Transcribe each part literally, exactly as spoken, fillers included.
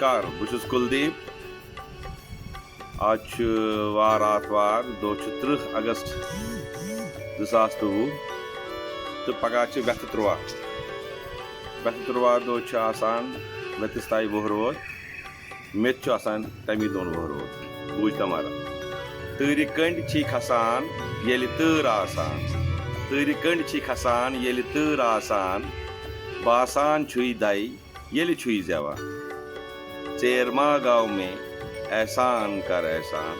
نمسکار، بہٕ چھُس کلدیپ۔ آز چھُ وار آتھوار، دۄہ چھُ ترٕٛہ اگست زٕ ساس تہٕ وُہ، تہٕ پگاہ چھِ وٮ۪تھٕ تُرٛواہ۔ وٮ۪تھٕ تُرٛواہ دۄہ چھُ آسان وٮ۪تَس تایہِ وُہُر ووت، میٚتہِ چھُ آسان تَمی دۄن وُہُر ووت۔ بوٗزۍ تَم وَرَن۔ تۭرِ کنڈۍ چھی کھسان ییٚلہِ تۭر آسان، تۭرِ کنڈۍ چھی کھسان ییٚلہِ تۭر آسان، باسان چھُے دَے ییٚلہِ چھُے زٮ۪وان۔ ژیر ما گاو مےٚ، احسان کر احسان،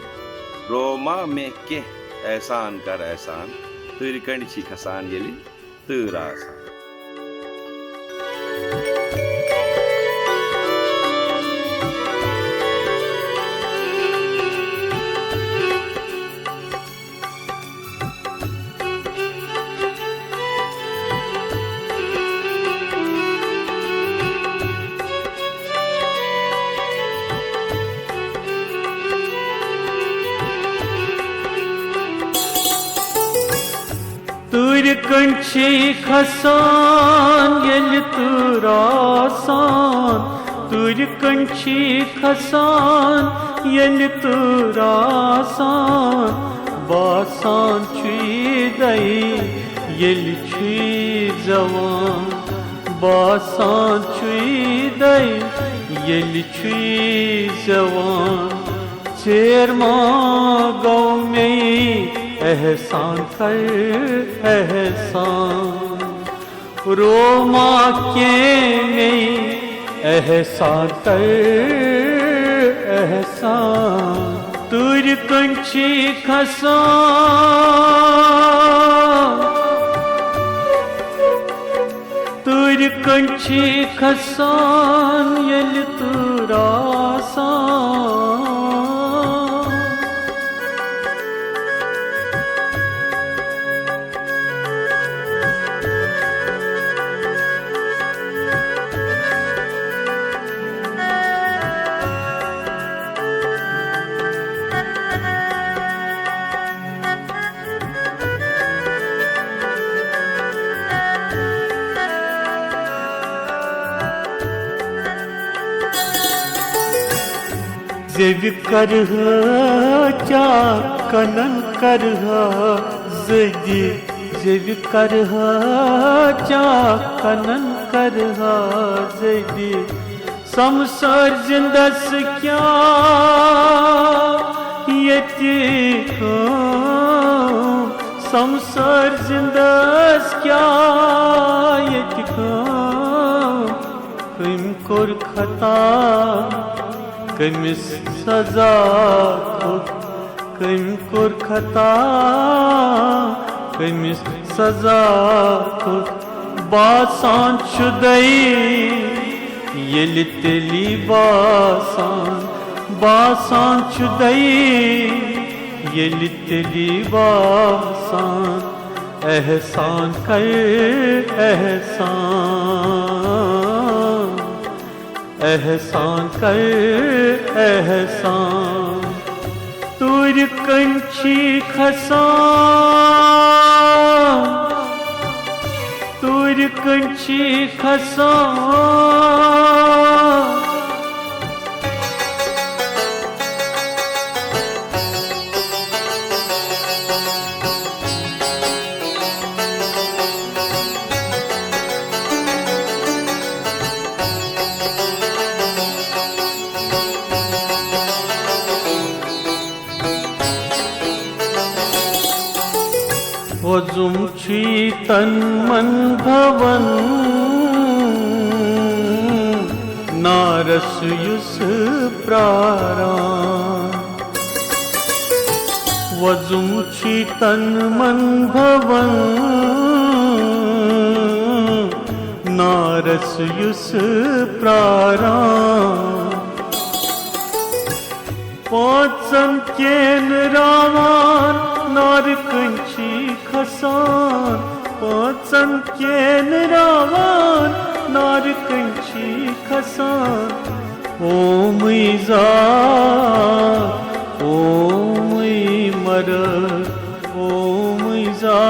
رو ما مےٚ کینٛہہ، احسان کر احسان، تۭرِ کنڈۍ چھی کھسان ییٚلہِ تۭر آسان۔ تۭرِ کنڈۍ چھی کھسان ییٚلہِ تۭر آسان، تۭرِ کنڈۍ چھی کھسان ییٚلہِ تۭر آسان، باسان چھُے دَے ییٚلہِ چھُے زٮ۪وان، باسان چھُے دَے ییٚلہِ چھُے زٮ۪وان۔ ژیر ما گوٚو مےٚ، احسان کر احسان۔ رو ما کینٛہہ مےٚ، احسان کر احسان۔ تۭرِ کنڈۍ چھی کھسان، تۭرِ کنڈۍ چھی کھسان ییٚلہِ تۭر آسان۔ زیوِ کرٕ ہا کیٛاہ کنن کرٕ ہا زٔدی، زیوِ کرٕ ہا کیٛاہ کنن کرٕ ہا زٔدی۔ سمسار زندس کیٛاہ ییٚتہِ کٲم، سمسار زندس کیٛاہ ییٚتہِ کٲم۔ کٔمۍ کوٚر خطا، کٔمِس سزا کھوٚت؟ کٔمۍ کوٚر خطا، کٔمِس سزا کھوٚت؟ باسان چھُ دَے ییٚلہِ تیٚلی باسان، باسان چھُ دَے ییٚلہِ تیٚلی باسان۔ احسان کر احسان، احسان کر احسان۔ تۭرِ کنڈۍ چھی کھسان، تۭرِ کنڈۍ چھی کھسان۔ وۄزُم چھُے تن من بھون، نارس یُس پراران۔ وۄزُم چھُے تن من بھون، نارس یُس پراران۔ پانٛژن کینراوان، نارٕ کنڈۍ چھی کھسان۔ پانٛژن کینراوان، نارٕ کنڈۍ چھی کھسان۔ اومٕے زا، اومٕے مرٕ، اومٕے زا،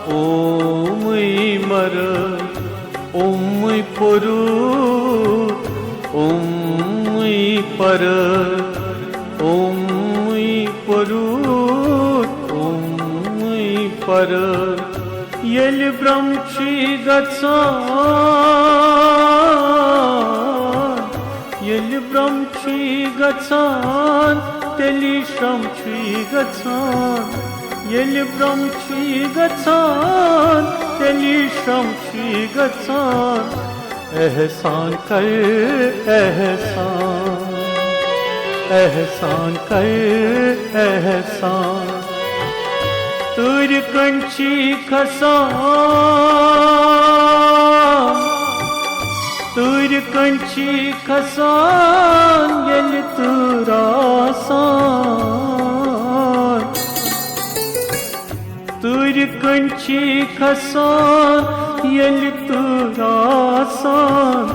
اومٕے مرٕ، اومٕے پوٚرُتھ، پرٕ، اومٕے پوٚرُتھ، اومٕے پرٕ۔ ییٚلہِ برٛونٛہہ چھُے گژھان، ییٚلہِ برٛونٛہہ چھُے گژھان، تیٚلی شرٛم چھُے گژھان۔ ییٚلہِ برٛونٛہہ چھُے گژھان، تیٚلی شرٛم چھُے گژھان۔ احسان کر، احسان، احسان کر، احسان۔ تۭرِ کنڈۍ چھی کھسان، تۭرِ کنڈۍ چھی کھسان، ییٚلہِ تۭر آسان۔ تۭرِ کنڈۍ چھی کھسان، ییٚلہِ تۭر آسان،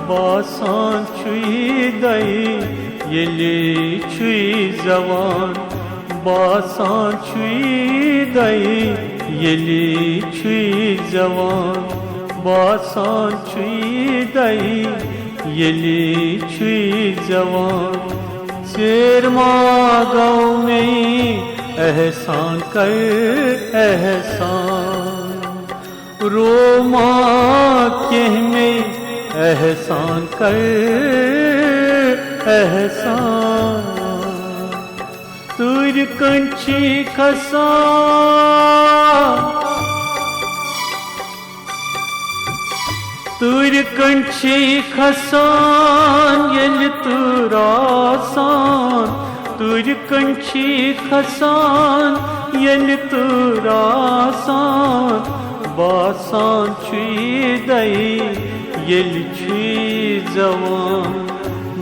باسان چھُے دَے، ییٚلہِ چھُے زٮ۪وان۔ باسان چھُے دَے، ییٚلہِ چھُے زٮ۪وان۔ باسان چھُے دَے، ییٚلہِ چھُے زٮ۪وان۔ ژیر ما گوٚو مےٚ، احسان کر احسان۔ رو ما کینٛہہ مےٚ، احسان کر احسان۔ تۭرِ کنڈۍ چھی کھسان، تۭرِ کنڈۍ چھی کھسان، ییٚلہِ تۭر آسان۔ تۭرِ کنڈۍ چھی کھسان، ییٚلہِ تۭر آسان۔ باسان چھُے دَے، ییٚلہِ چھُے زٮ۪وان۔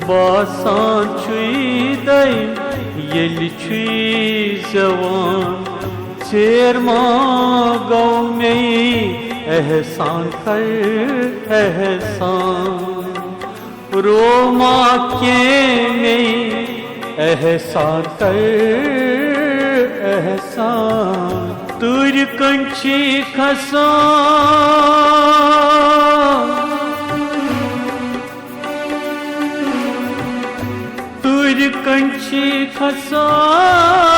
باسان چھُے دَے، ییٚلہِ چھُے زٮ۪وان۔ ژیر ما گوٚو مےٚ، احسان کر احسان۔ رو ما کینٛہہ مےٚ، احسان کر احسان۔ تۭرِ کنڈۍ چھی کھسان، تۭرِ کنڈۍ چھی کھسان،